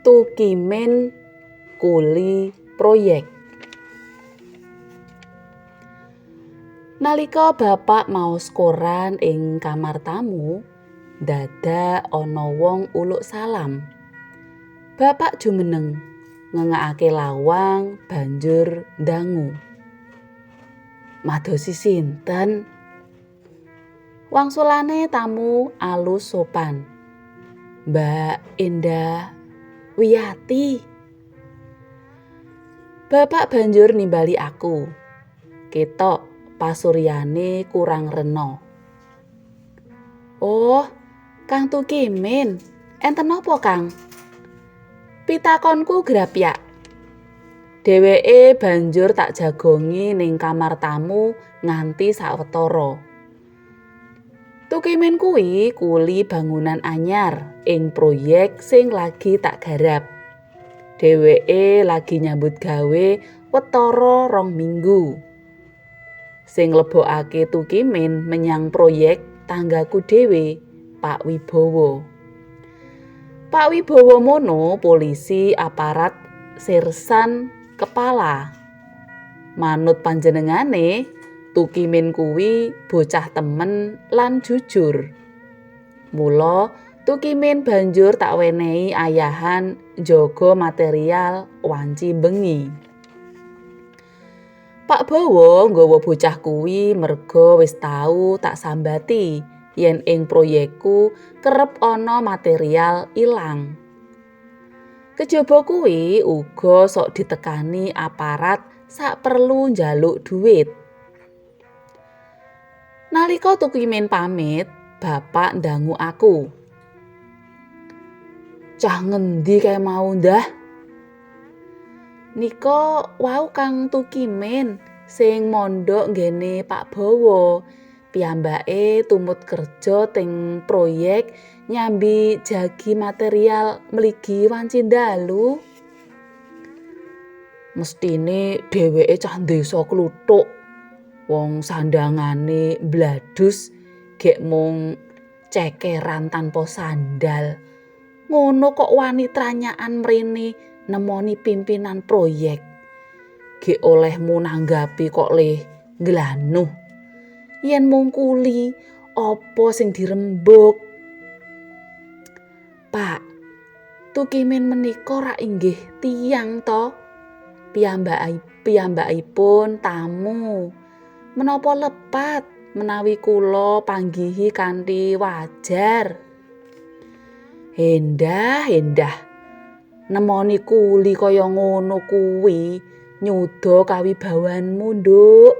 Tukimin kuli proyek. Nalika bapak maos koran ing kamar tamu, dadak ana wong uluk salam. Bapak jumeneng ngengakake lawang banjur ndangu. Madosi sinten? Wangsulane tamu alus sopan. Mbak Endah Wiyati. Bapak banjur nimbali aku. Ketok pasuryane kurang rena. Oh, Kang Tukimin, enten napa, Kang? Pitakonku grapyak. Dheweke banjur tak jagongi ning kamar tamu nganti sawetara. Tukimin kuwi kuli bangunan anyar ing proyek sing lagi tak garap. Dheweke lagi nyambut gawe wetara 2 minggu. Sing nglebokake Tukimin menyang proyek tanggaku dhewe, Pak Wibowo. Pak Wibowo mono polisi aparat sersan kepala. Manut panjenengane, Tukimin kuwi bocah temen lan jujur. Mula Tukimin banjur tak wenehi ayahan njaga material wanci bengi. Pak Bowo nggawa bocah kuwi merga wis tau tak sambati yen ing proyekku kerep ana material ilang. Kejaba kuwi uga sok ditekani aparat sak perlu njaluk duit. Nalika Tukimin pamit, bapak ndangu aku. Cah ngendi kae mau, Ndah? Nika wau Kang Tukimin sing mondok nggene Pak Bowo. Piyambake tumut kerja teng proyek nyambi jagi material mligi wanci dalu. Mestine dheweke cah desa kluthuk. Wong sandangane bladus gek mung cekeran tanpa sandal. Ngono kok wani tranyakan mrene nemoni pimpinan proyek. Gek olehmu nanggapi kok leh nglanuh. Yen mung kuli, apa sing dirembuk? Pak, Tukimin menika rak inggih tiyang to? Piyambakipun tamu. Menapa lepat menawi kula panggihi kanthi wajar? Endah, endah. Nemoni kuli kaya ngono kuwi nyuda kawibawanmu, Nduk.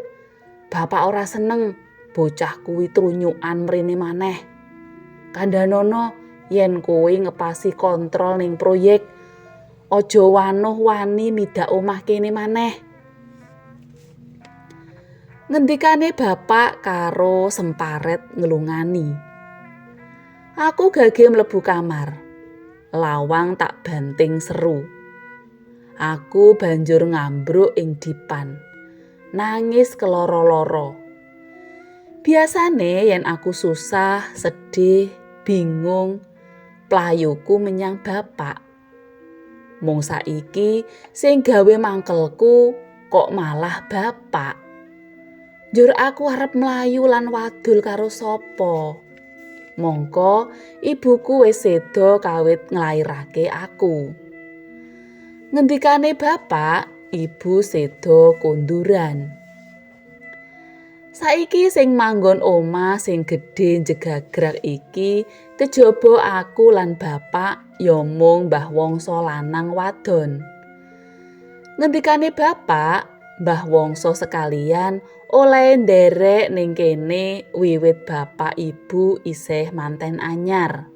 Bapak ora seneng bocah kuwi trunyukan mrene maneh. Kandhanono yen kowe ngepasi kontrol ning proyek, aja wanuh wani midak omah kene maneh. Ngendikane bapak karo semparet nglungani. Aku gage mlebu kamar. Lawang tak banting seru. Aku banjur ngambruk ing dipan. Nangis keloro-loro. Biasane yen aku susah, sedih, bingung, playuku menyang bapak. Mung saiki sing gawe mangkelku kok malah bapak. Njur aku arep mlayu lan wadul karo sapa? Mongko ibuku wis seda kawit nglairake aku. Ngendikane bapak, ibu seda konduran. Saiki sing manggon omah sing gedhe njegagrak iki kejaba aku lan bapak ya mung Mbah Wongso lanang wadon. Ngendikane bapak, Mbah Wongso sekalian oleh nderek ning kene wiwit bapak ibu isih manten anyar.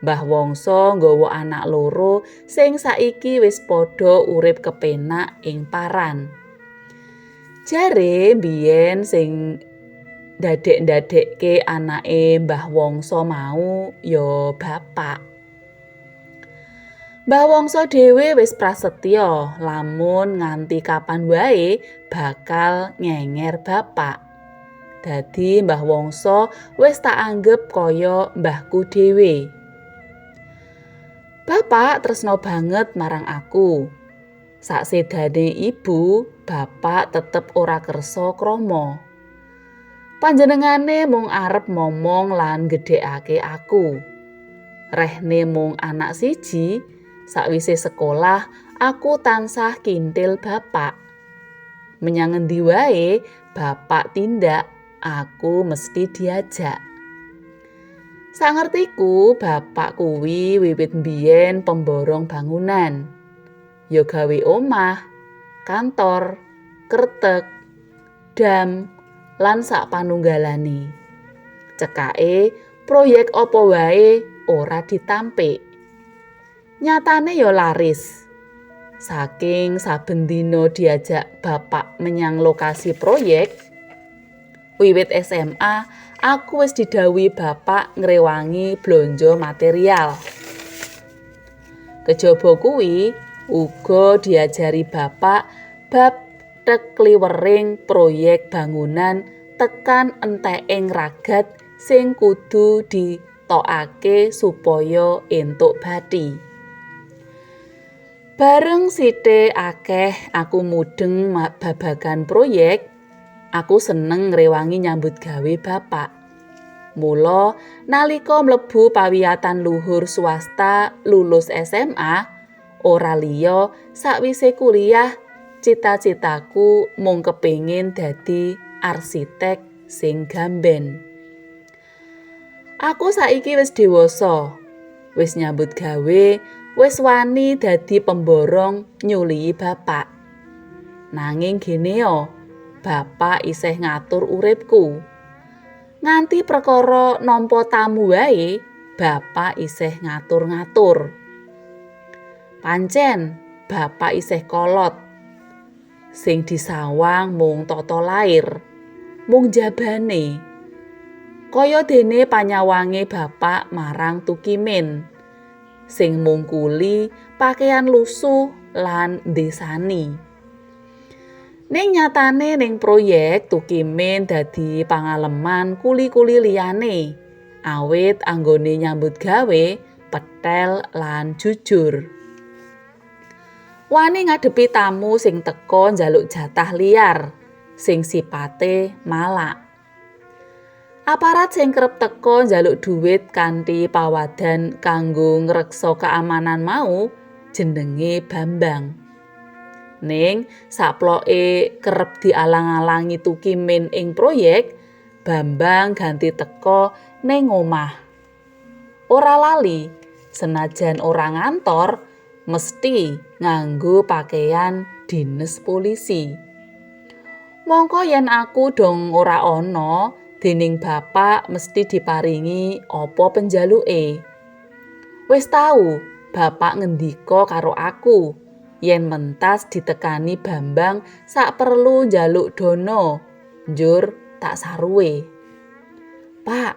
Mbah Wongso nggawa anak loro sing saiki wis padha urip kepenak ing paran. Jare mbiyen sing ndadek-ndadekke anake Mbah Wongso mau ya bapak. Mbah Wongso dhewe wis prasetya lamun nganti kapan wae bakal ngenger bapak. Dadi Mbah Wongso wis tak anggep kaya mbahku dhewe. Bapak tresno banget marang aku. Saksedane ibu, bapak tetep ora kersa krama. Panjenengane mung arep momong lan gedhekake aku. Rehne mung anak siji, sakwise sekolah aku tansah kintil bapak. Menyang endi wae bapak tindak, aku mesti diajak. Sangertiku bapak kuwi wiwit mbiyen pemborong bangunan. Ya gawe omah, kantor, kertek, dam, lan sak panunggalane. Cekake proyek apa wae ora ditampik. Nyatane ya laris. Saking saben dina diajak bapak menyang lokasi proyek, wiwit SMA aku wis didhawuhi bapak ngrewangi blonjo material. Kejaba kuwi uga diajari bapak bab tekliwering proyek bangunan tekan enteking ragat sing kudu ditokake supaya entuk bathi. Bareng sithik akeh aku mudheng babagan proyek, aku seneng ngrewangi nyambut gawe bapak. Mula nalika mlebu pawiyatan luhur swasta lulus SMA, ora liya sakwise kuliah cita-citaku mung kepingin dadi arsitek sing gamben. Aku saiki wis dewasa, wis nyambut gawe, wis wani dadi pemborong nyulihi bapak. Nanging geneo, bapak isih ngatur uripku. Nganti perkara nampa tamu wae, bapak isih ngatur-ngatur. Pancen bapak isih kolot. Sing disawang mung tata lair, mung jabane. Kaya dene panyawange bapak marang Tukimin, sing mung kuli pakaian lusuh lan ndesani. Ning nyatane ning proyek Tukimin dadi pangaleman kuli-kuli liyane, awit anggone nyambut gawe petel lan jujur. Wani ngadepi tamu sing teka njaluk jatah liar, sing sipate malak. Aparat sing kerep teka njaluk dhuwit kanthi pawadan kanggo ngreksa keamanan mau jenenge Bambang. Ning saploke kerep dialang-alangi Tukimin ing proyek, Bambang ganti teka ning omah. Ora lali, senajan ora ngantor, mesti nganggo pakaian dines polisi. Mongko yen aku dong ora ana, dening bapak mesti diparingi apa penjaluke. Wis tau bapak ngendika karo aku yen mentas ditekani Bambang sak perlu njaluk dono, njur tak saruwe. Pak,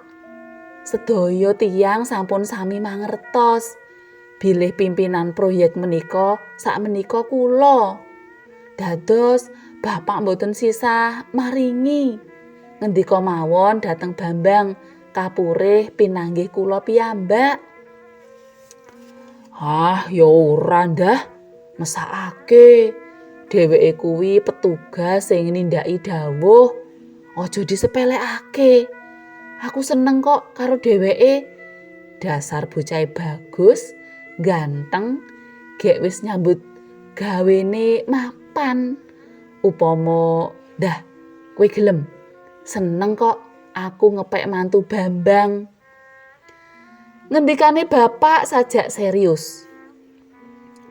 sedaya tiyang sampun sami mangertos bilih pimpinan proyek menika sak menika kula. Dados bapak mboten sisah maringi. Ngendika mawon dhateng Bambang kapurih pinanggih kula piyambak. Ah, ya ora ndah, mesakake. Dheweke kuwi petugas sing nindaki dawuh. Aja disepelekake. Aku seneng kok karo dheweke. Dasar bocah bagus, ganteng, gek wis nyambut gawene mapan. Upama dah kowe gelem, seneng kok aku ngepek mantu Bambang. Ngendikane bapak sajak serius.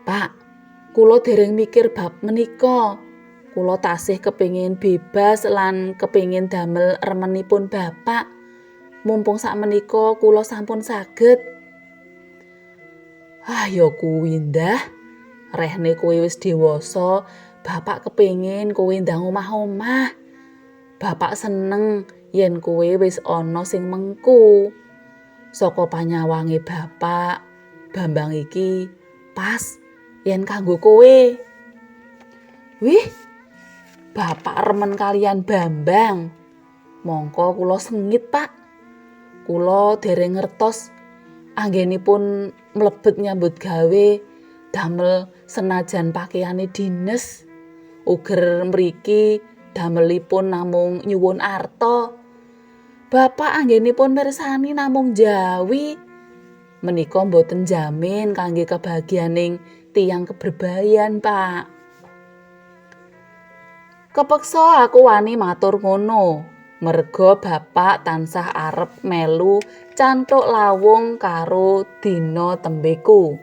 Pak, kula dereng mikir bab menika. Kula tasih kepingin bebas lan kepingin damel remenipun bapak. Mumpung sakmenika kula sampun saged. Ah ya kuwi ndah. Rehne kowe wis dewasa, bapak kepingin kowe ndang omah-omah. Bapak seneng yen kowe wis ana sing mengku. Saka panyawange bapak, Bambang iki pas yen kanggo kowe. Wih, bapak remen kalian Bambang. Mongko kula sengit, Pak. Kula dereng ngertos Anggenipun mlebet nyambut gawe damel senajan pakaiane dines. Uger mriki damelipun namung nyuwun arta. Bapak anggenipun mirsani namung jawi. Menika mboten jamin kangge kebahagianing tiyang keberbayan, Pak. Kepeksa aku wani matur ngono, merga bapak tansah arep melu canthuk lawung karo dina tembeku.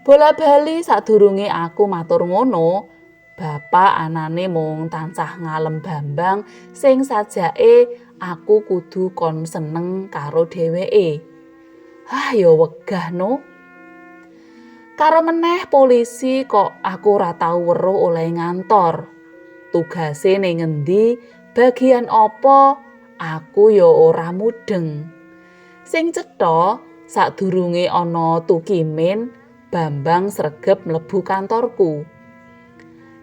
Bola-bali sadurunge aku matur ngono, bapak anane mung tansah ngalem Bambang sing sajake aku kudu kon seneng karo dheweke. Ah ya wegah no. Karo meneh polisi kok aku ora tau weruh oleh ngantor. Tugase ning ngendi, bagian apa, aku ya ora mudeng. Sing cetha, sadurunge ana Tukimin, Bambang sregep mlebu kantorku.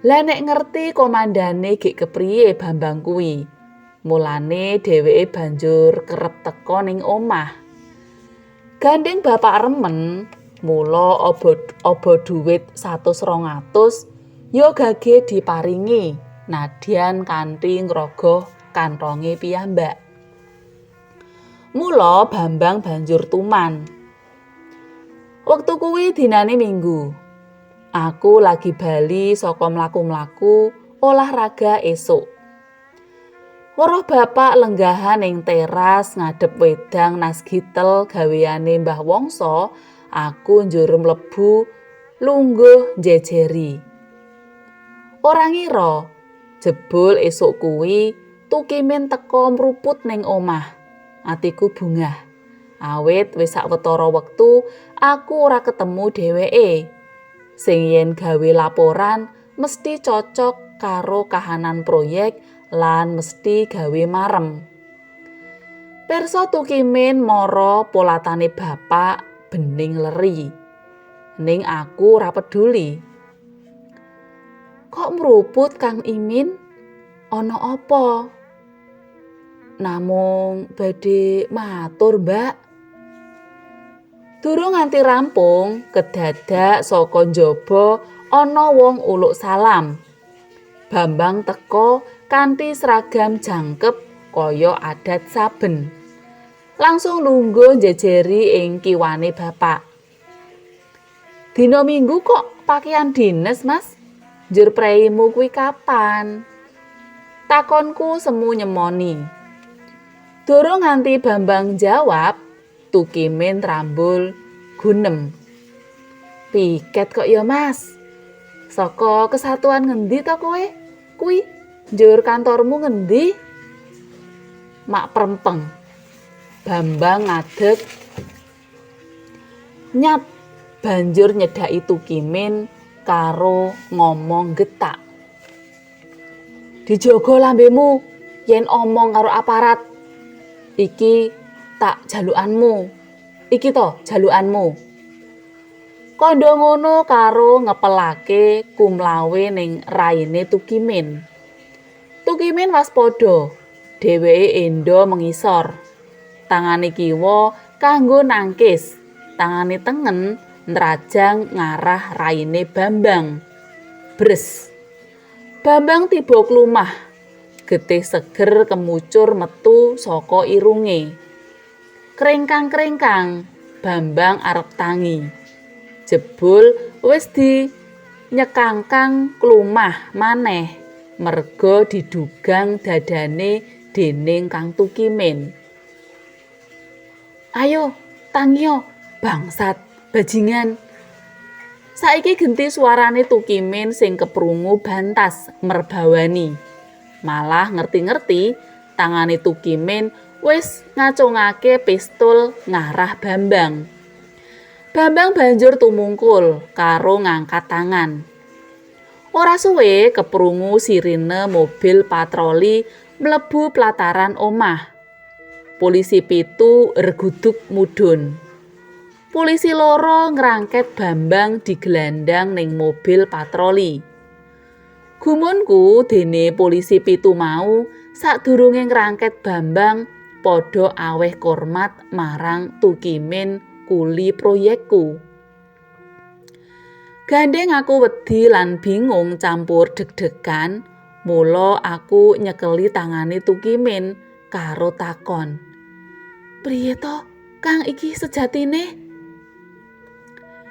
Lah nek ngerti komandane gek kepriye Bambang kuwi. Mulane dheweke banjur kerep teka ning omah. Gandeng bapak remen, mula aba dhuwit 100-200 ya gage diparingi nadyan kanthi ngrogoh kantonge piyambak. Mula Bambang banjur tuman. Wektu kuwi dinane Minggu. Aku lagi bali saka mlaku-mlaku olahraga esuk. Weruh bapak lenggahan ing teras ngadhep wedang nasgitel gaweane Mbah Wongso, aku njur mlebu lungguh njejeri. Ora ngira, jebul esuk kuwi Tukimin teka mruput ning omah. Atiku bungah. Awit wis sawetara wektu aku ora ketemu dheweke. Sing yen gawe laporan mesti cocok karo kahanan proyek lan mesti gawe marem. Pirsa Tukimin mara polatane bapak bening leri. Ning aku ora peduli. Kok mruput Kang Imin? Ana apa? Namung badhe matur, Mbak. Durung nganti rampung, kedadak saka njaba ana wong uluk salam. Bambang teka kanthi seragam jangkep kaya adat saben. Langsung lungguh njejeri ing kiwane bapak. Dina Minggu kok pakaian dines, Mas? Njur preimu kuwi kapan? Takonku semu nyemoni. Durung nganti Bambang jawab, Tukimin rambul gunem. Piket kok ya, Mas? Saka kesatuan ngendi to kowe? Kuwi njur kantormu ngendi? Mak prempeng. Bambang ngadeg nyat banjur nyedhaki Tukimin karo ngomong getak. Dijaga lambemu yen omong karo aparat. Iki tak jalukanmu. Iki to jalukanmu. Kandha ngono karo ngepelake kumlawe ning raine Tukimin. Tukimin waspada. Dheweke endo mengisor. Tangane kiwa kanggo nangkis, tangane tengen nrajang ngarah raine Bambang. Bres. Bambang tiba klumah. Getih seger kemucur metu saka irunge. Kringkang-kringkang, Bambang arep tangi. Jebul wis di nyekangkang klumah maneh merga didugang dadane dening Kang Tukimin. Ayo, tangiyo, bangsat, bajingan. Saiki genti suarane Tukimin sing keprungu bantas merbawani. Malah ngerti-ngerti tangane Tukimin wis ngacungake pistol ngarah Bambang. Bambang banjur tumungkul karo ngangkat tangan. Ora suwe keprungu sirine mobil patroli mlebu plataran omah. Polisi 7 reguduk mudhun. Polisi 2 ngrangket Bambang digelandang ning mobil patroli. Gumunku dene polisi 7 mau sadurunge ngrangket Bambang padha aweh kormat marang Tukimin kuli proyekku. Gandeng aku wedi lan bingung campur deg-degan, mula aku nyekeli tangane Tukimin karo takon. "Priye to, Kang, iki sejatine?"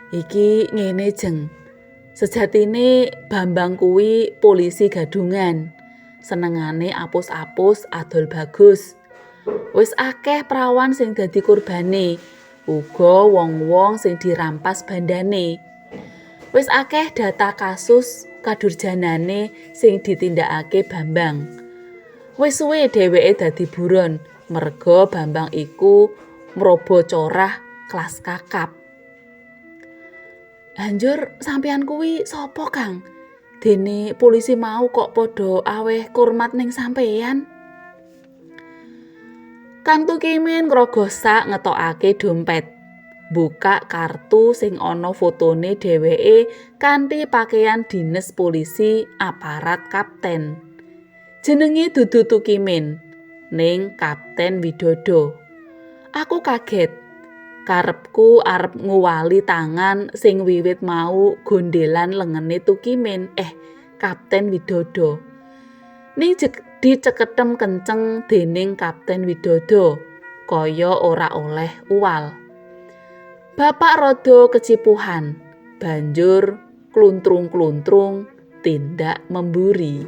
"Iki ngene, Jeng. Sejatine Bambang kuwi polisi gadungan. Senengane apus-apus adol bagus. Wis akeh prawan sing dadi kurbane, uga wong-wong sing dirampas bandane. Wis akeh data kasus kadurjanane sing ditindakake Bambang. Wis suwe dheweke dadi buron merga Bambang iku mrobo corah kelas kakap." "Banjur sampeyan kuwi sapa, Kang? Dene polisi mau kok padha aweh kurmat ning sampeyan?" Kang Tukimin ngrogoh sak ngetokake dompet. Buka kartu sing ana fotone dheweke kanthi pakaian dines polisi aparat kapten. Jenenge dudu Tukimin, ning Kapten Widodo. Aku kaget. Karepku arep nguwali tangan sing wiwit mau gondelan lengene Tukimin, Kapten Widodo. Ning diceketem kenceng dening Kapten Widodo, kaya ora oleh uwal. Bapak rada kecipuhan, banjur kluntrung-kluntrung tindak memburi.